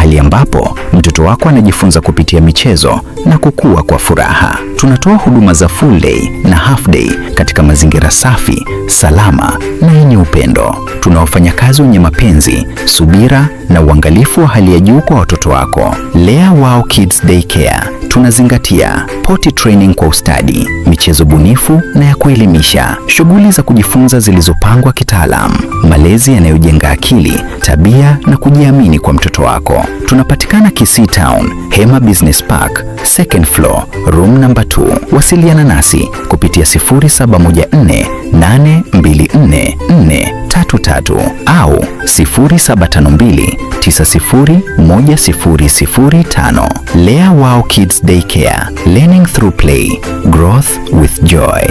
mahali ambapo mtoto wako anajifunza kupitia michezo na kukua kwa furaha. Tunatoa huduma za full day na half day katika mazingira safi, salama na yenye upendo. Tuna wafanyakazi wenye mapenzi, subira na uangalifu wa hali ya juu kwa watoto wako. Lea Wow Kids Daycare tunazingatia potty training kwa ustadi, michezo bunifu na ya kuelimisha, shughuli za kujifunza zilizopangwa kitaalam, malezi yanayojenga akili, tabia na kujiamini kwa mtoto wako. Tunapatikana Kisii Town, Hema Business Park, second floor, room number 2. Wasiliana nasi kupitia 0714 824 433 au 0752 901005. Lea Wow Kids Daycare, learning through play, growth with joy.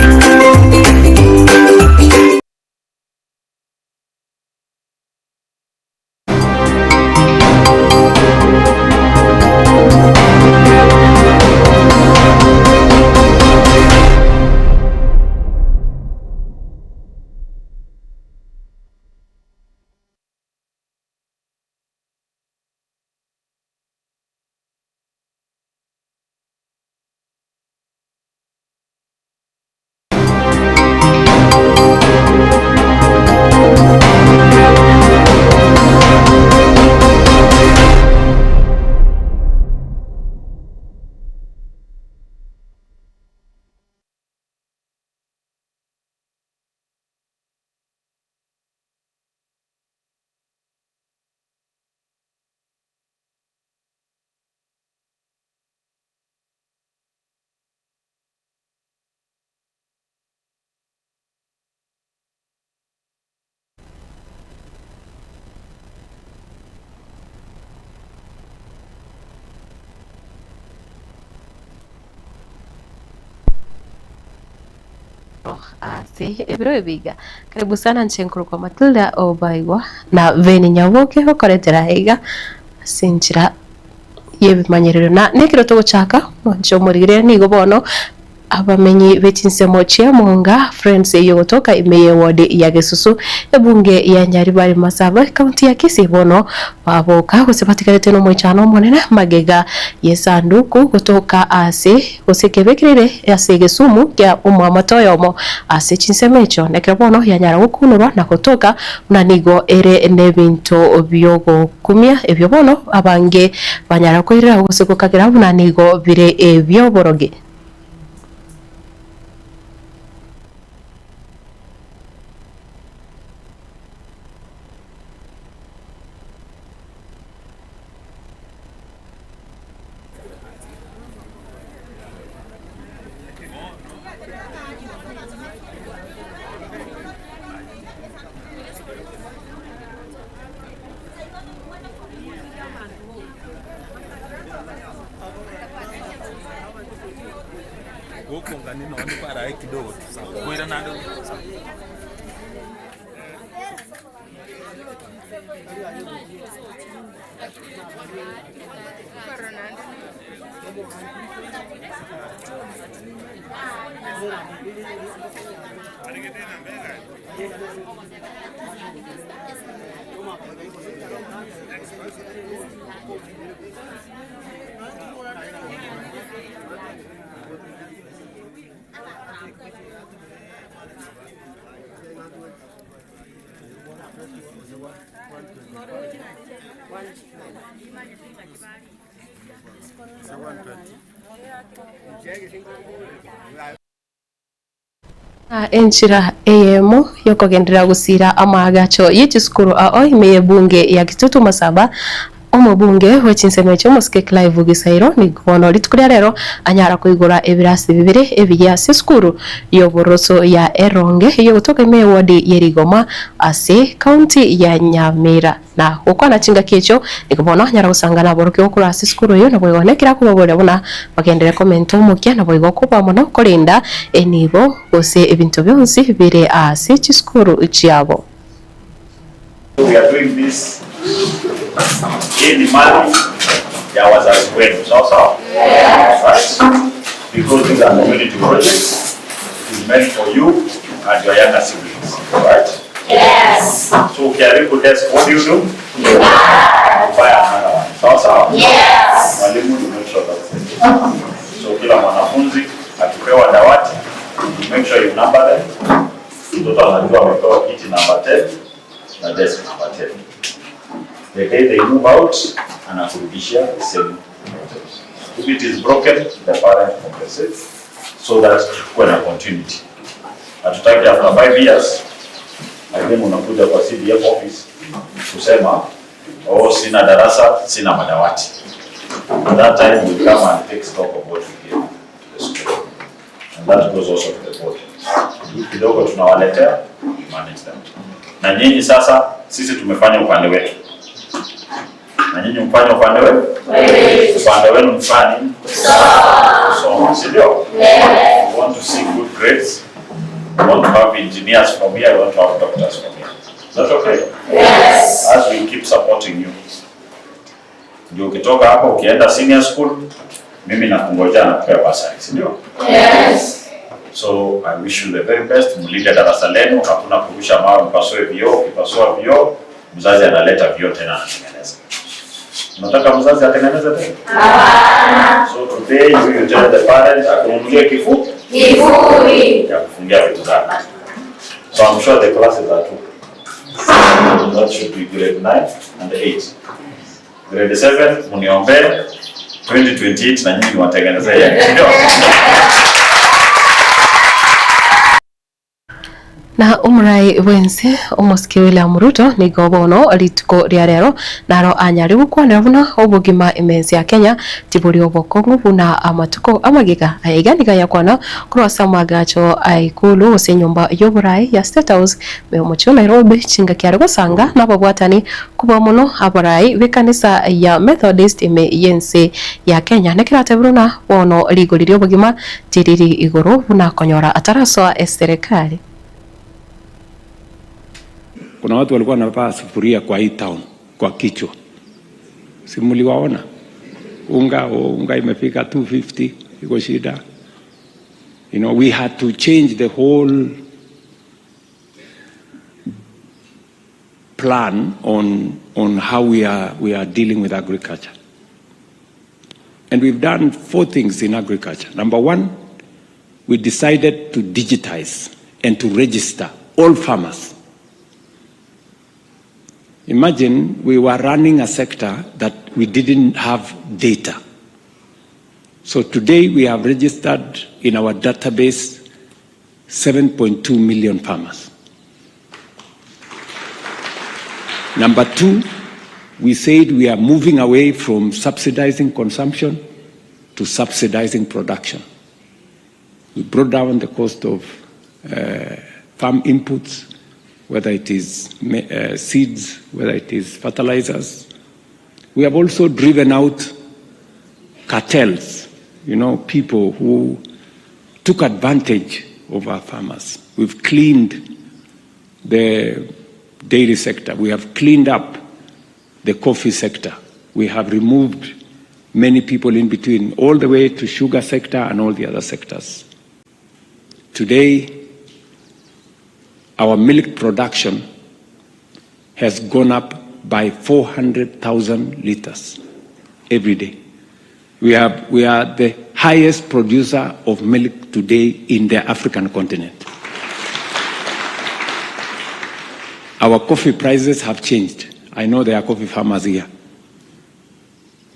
Ase ebiro ebi iga. Karibu sana inche nkorokwa Matilda Obaigwa na Veni Nyaboke okoretera aiga ase enchera y'ebimanyererio. Na nekero togochaka mwanche omorigire nigo bono abamenyi be chinsemo chia Monga Friends eyio gotoka ime ye ward ya Gesusu ebunge ya Nyaribari Masaba ekaunti ya Kisii bono baboka gose batigarete nomoichano omonene magega y'esanduku gotoka ase gose kebekereire ase egesumu kia omoamate oyomo ase chinsemo echio, na ekero bono yanyara gokunorwa na gotoka buna nigo ere nebinto biogokumia ebio bono abange banyara koirera gose gokagera buna nigo bire ebioborogi. Enchera eyemo yokogenderera gosiira amaagacho ye chisukuru ao ime y'ebunge ya Kitutu Masaba, omobunge bwe chinsemo echio omosike Clive Gisairo nigo bono rituko ria rero anyara koigora ebirasi bibere ebiya ase esukuru y'oboroso ya Eronge eyio gotoka ime y'ewodi ye Rigoma ase county ya Nyamira. Na gokwana chingaki echio nigo bono anyara gosangana aborokigwa korwa ase esukuru eyio naboigo nekero akobaboria buna bagenderere komenta omokia naboigo koba mono korenda enibo gose ebinto bionsi bire ase chisukuru chiabo. We are doing this. Hii ni mali ya wazazi wenu, sawa sawa? Right? Because these are community projects, it is meant for you and your younger siblings, right? Yes. So ukiharibu desk, what do you do? You buy another one. Sawa sawa? sawa? Yes. Mwalimu, you make sure that's the case. So kila mwanafunzi akipewa dawati, you make sure you number them. Mtoto anajua amepewa kiti number 10 na desk number 10. The day they move out, anakurudishia the same items. If it is broken, the parent compensates so that kuwe na continuity. Hatutaki after 5 years again unakuja kwa CDF office kusema oh, sina darasa, sina madawati. At that time we come and take stock of what we gave to the school. And that goes also to the board. Hii kidogo tunawaletea, we manage them. Na nyinyi sasa, sisi tumefanya upande wetu. Na nyinyi mfanye upande wenu? Upande wenu mfanye nini? Kusoma, si ndio? We want to see good grades. We want to have engineers from here, we want to have doctors from here. Is that okay? Yes. As we keep supporting you. Ndio ukitoka hapo ukienda senior school, mimi nakungojea na kupea bursary, si ndio? Yes. So I wish you the very best. Mlinde darasa lenu, hakuna kurusha mawe mpasue vioo. Ukipasua vioo, mzazi analeta vioo tena anatengeneza. Unataka mzazi atengeneze tena? Hapana. So today you, you tell the parent akununulie kifu Kifuli. ya kufungia vitu zake. So I'm sure the classes are two. That should be grade 9 and 8. Grade 7 mniombee 2028 na nyinyi watengenezee yenu. Si ndio? Na omorai bwense omosike William Ruto nigo bono rituko ria rero naro anyare gokwanera buna obogima emense ya Kenya tibori obokong'u buna amatuko amagega aya iga niga yakwana korwa ase amagacho a Ikulu gose enyomba y'oborai ya State House me omochie o Nairobi chingaki are gosanga nababwatani kobua mono abarai b'ekanisa ya Methodist ime y'ense ya Kenya nekero atebirwe ng'a bono rigori ri'obogima tiriri igoro buna konyora atarasoa eserekari. Kuna watu walikuwa wanavaa sufuria kwa hii town kwa kichwa, si mliwaona? Unga oh, unga imefika 250 iko shida. You know, we had to change the whole plan on how we are dealing with agriculture. And we've done four things in agriculture. Number one, we decided to digitize and to register all farmers. Imagine we were running a sector that we didn't have data. So today we have registered in our database 7.2 million farmers. Number two, we said we are moving away from subsidizing consumption to subsidizing production. We brought down the cost of farm inputs, whether it is seeds, whether it is fertilizers. We have also driven out cartels, you know, people who took advantage of our farmers. We've cleaned the dairy sector. We have cleaned up the coffee sector. We have removed many people in between, all the way to sugar sector and all the other sectors. Today, our milk production has gone up by 400,000 liters every day. We are the highest producer of milk today in the African continent. Our coffee prices have changed. I know there are coffee farmers here.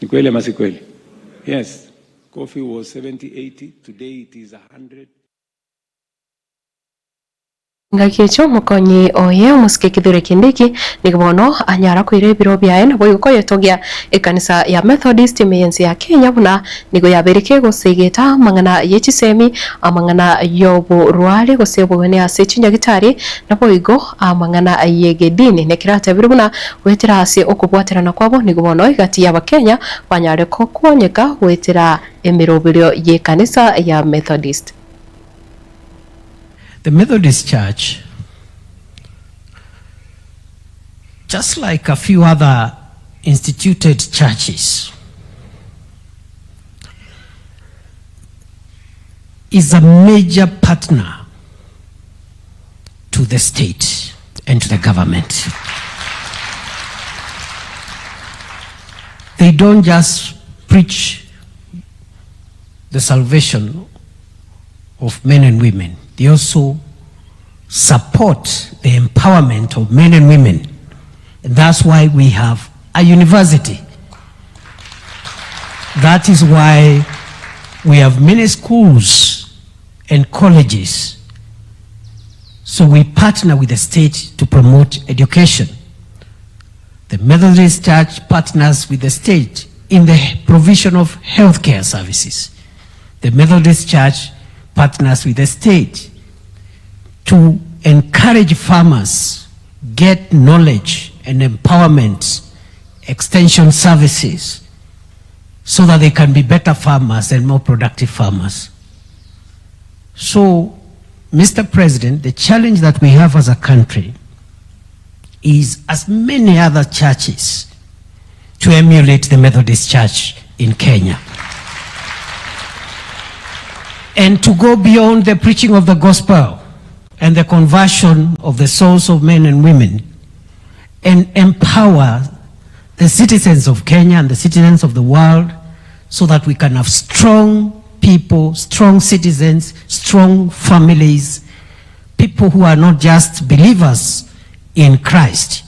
Ni kweli ama si kweli? Yes. Coffee was 70, 80. Today it is 100. Engaki echo omokonyi oye omosike Kithure Kindiki nigo bono anyara koira ebiro biaye naboigo koyetogia ekanisa ya Methodist ime y'ense ya Kenya buna nigo yabeire kegosegeta amang'ana ye chisemi, amang'ana y'oborware gose obogeni ase chinyagitari naboigo amang'ana y'egedini. Nekero atebire buna goetera ase okobwaterana kwabo nigo bono egati y'abakenya banyare kokwonyeka goetera emeroberio y'ekanisa ya Methodist. The Methodist Church, just like a few other instituted churches, is a major partner to the state and to the government. They don't just preach the salvation of men and women, they also support the empowerment of men and women. And that's why we have a university. That is why we have many schools and colleges. So we partner with the state to promote education. The Methodist Church partners with the state in the provision of healthcare services. The Methodist Church partners with the state to encourage farmers get knowledge and empowerment, extension services, so that they can be better farmers and more productive farmers. So, Mr. President, the challenge that we have as a country is, as many other churches, to emulate the Methodist Church in Kenya and to go beyond the preaching of the gospel and the conversion of the souls of men and women and empower the citizens of Kenya and the citizens of the world so that we can have strong people, strong citizens, strong families, people who are not just believers in Christ,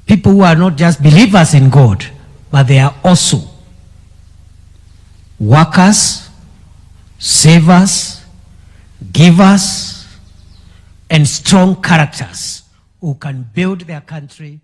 people who are not just believers in God, but they are also workers, savers, givers, and strong characters who can build their country.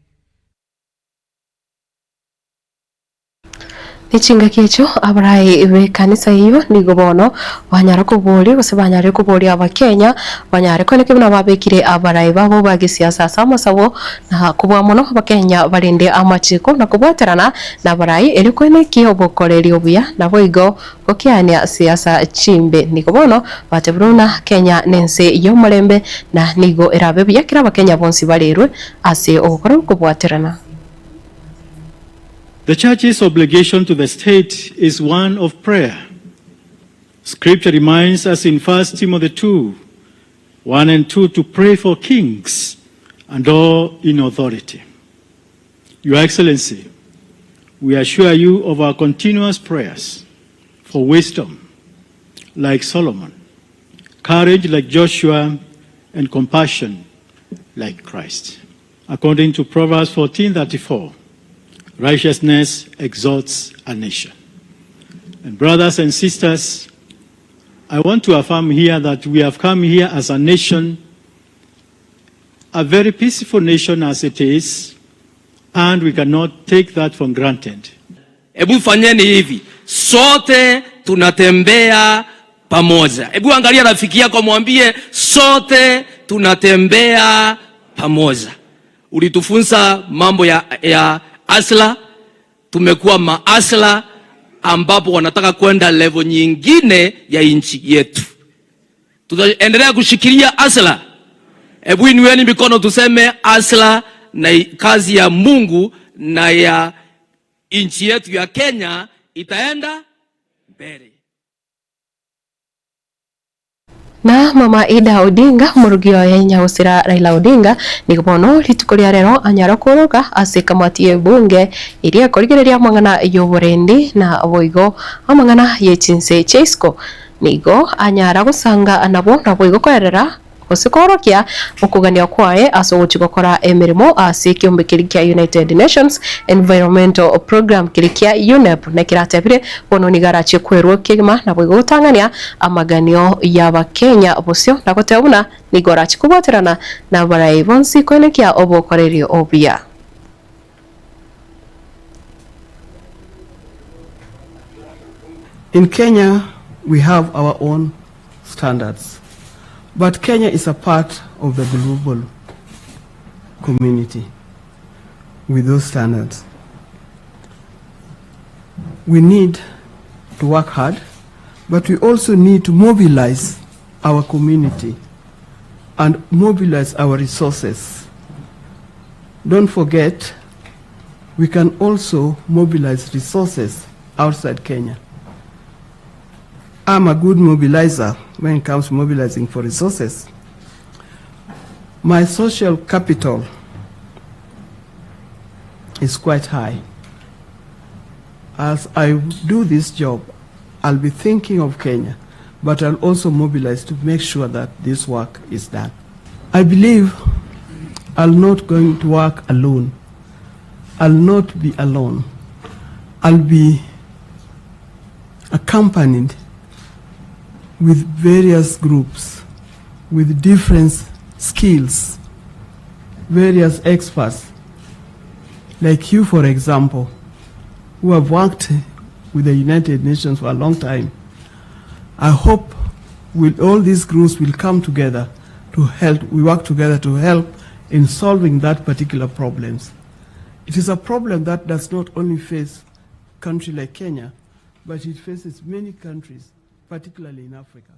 Ne chingaki echio abarai b'ekanisa eyio nigo bono banyara koboria gose banyarire koboria Abakenya banyare koeneka buna babekire abarai babo ba gesiasa ase amasabo na kobua mono Abakenya barende amachiko na kobwaterana nabarai erio koenekia obokoreri obuya naboigo gokiania siasa chimbe. Nigo bono batebire buna Kenya nense y'omorembe na nigo erabe buya kera Abakenya bonsi barerwe ase ogokora okobwaterana. The church's obligation to the state is one of prayer. Scripture reminds us in 1 Timothy 2 1 and 2 to pray for kings and all in authority. Your Excellency, we assure you of our continuous prayers for wisdom like Solomon, courage like Joshua, and compassion like Christ. According to Proverbs 14:34, righteousness exalts a nation. And brothers and sisters, I want to affirm here that we have come here as a nation, a very peaceful nation as it is, and we cannot take that for granted. Hebu fanyeni hivi, sote tunatembea pamoja. Hebu angalia rafiki yako, mwambie sote tunatembea pamoja. Ulitufunza mambo ya, ya hustler, tumekuwa mahustler ambapo wanataka kwenda level nyingine ya nchi yetu. Tutaendelea kushikilia hustler. Hebu inueni mikono tuseme hustler na kazi ya Mungu na ya nchi yetu ya Kenya itaenda mbele. Na mama Ida Odinga omorugi oye nyagosira Raila Odinga nigo bono rituko ria rero anyara koroka ase ekamati y'ebunge eria ekorigereria amang'ana y'oborendi na boigo amang'ana ye chinse chia isiko nigo anyara gosanga nabo naboigo koerera gose koorokia okogania kwaye ase ogochia gokora emeremo ase ekiombe keria kia United Nations Environmental Program keria kia UNEP nekeratebire bono nigo arachie kwerwa kegima naboigo gotang'ania amaganio y'abakenya bosio na goteba buna nigo arachie kobwaterana na abarai bonsi koenekia obokoreri obuya. In Kenya, we have our own standards, but Kenya is a part of the global community with those standards. We need to work hard, but we also need to mobilize our community and mobilize our resources. Don't forget, we can also mobilize resources outside Kenya. I'm a good mobilizer when it comes to mobilizing for resources. My social capital is quite high. As I do this job, I'll be thinking of Kenya, but I'll also mobilize to make sure that this work is done. I believe I'll not going to work alone. I'll not be alone. I'll be accompanied with various groups, with different skills, various experts, like you, for example, who have worked with the United Nations for a long time. I hope with all these groups will come together to help, we work together to help in solving that particular problems. It is a problem that does not only face country like Kenya, but it faces many countries, particularly in Africa.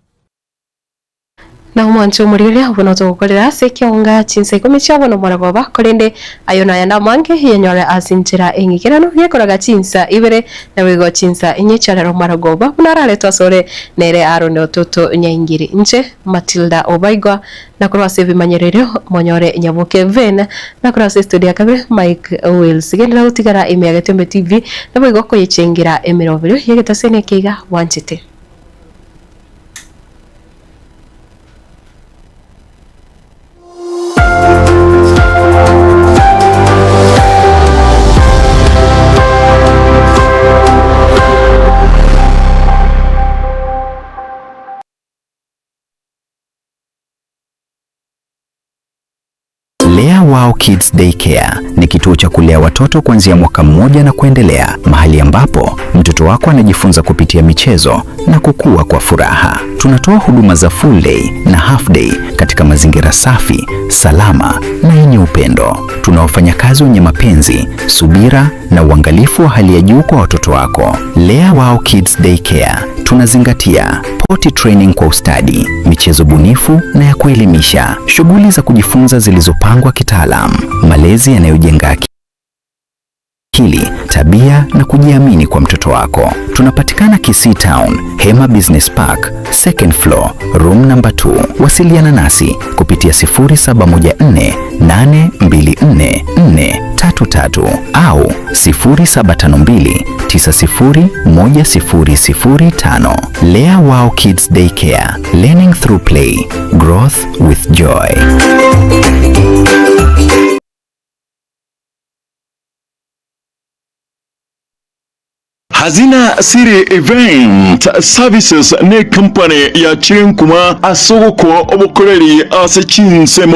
Na omwancho omorigereria buna togokorera ase ekeonga chinsa ikomi chia bono morogoba, korende ayo nayande amange yenyore ase enchera eng'ikeranu gekoraga chinsa ibere naboigo chinsa inye chiarero morogoba buna araretwe asore nere Aaron Ototo Nyaingiri. Inche Matilda Obaigwa na korwa ase ebimanyererio monyore Nyaboke Ven na korwa ase estudio ya kabere Mike Wills. Genderera gotigara ime ya Getembe TV naboigo koyechengera emeroberio y'egetaseni eke iga bwanchete. Lea Wow Kids Daycare ni kituo cha kulea watoto kuanzia mwaka mmoja na kuendelea, mahali ambapo mtoto wako anajifunza kupitia michezo na kukua kwa furaha. Tunatoa huduma za full day na half day katika mazingira safi, salama na yenye upendo. Tuna wafanyakazi wenye mapenzi, subira na uangalifu wa hali ya juu kwa watoto wako. Lea Wow Kids Daycare tunazingatia potty training kwa ustadi, michezo bunifu na ya kuelimisha, shughuli za kujifunza zilizopangwa kitaalam, malezi yanayojenga akili, tabia na kujiamini kwa mtoto wako. Tunapatikana Kisii Town, Hema Business Park, second floor, room number 2. Wasiliana nasi kupitia 0714 824 433 au 0752 901005. Lea Wow Kids Daycare, learning through play, growth with joy. Hazina City Event Services ne company ya Chirenkuma ase ogokoa obokoreri ase chinsemo.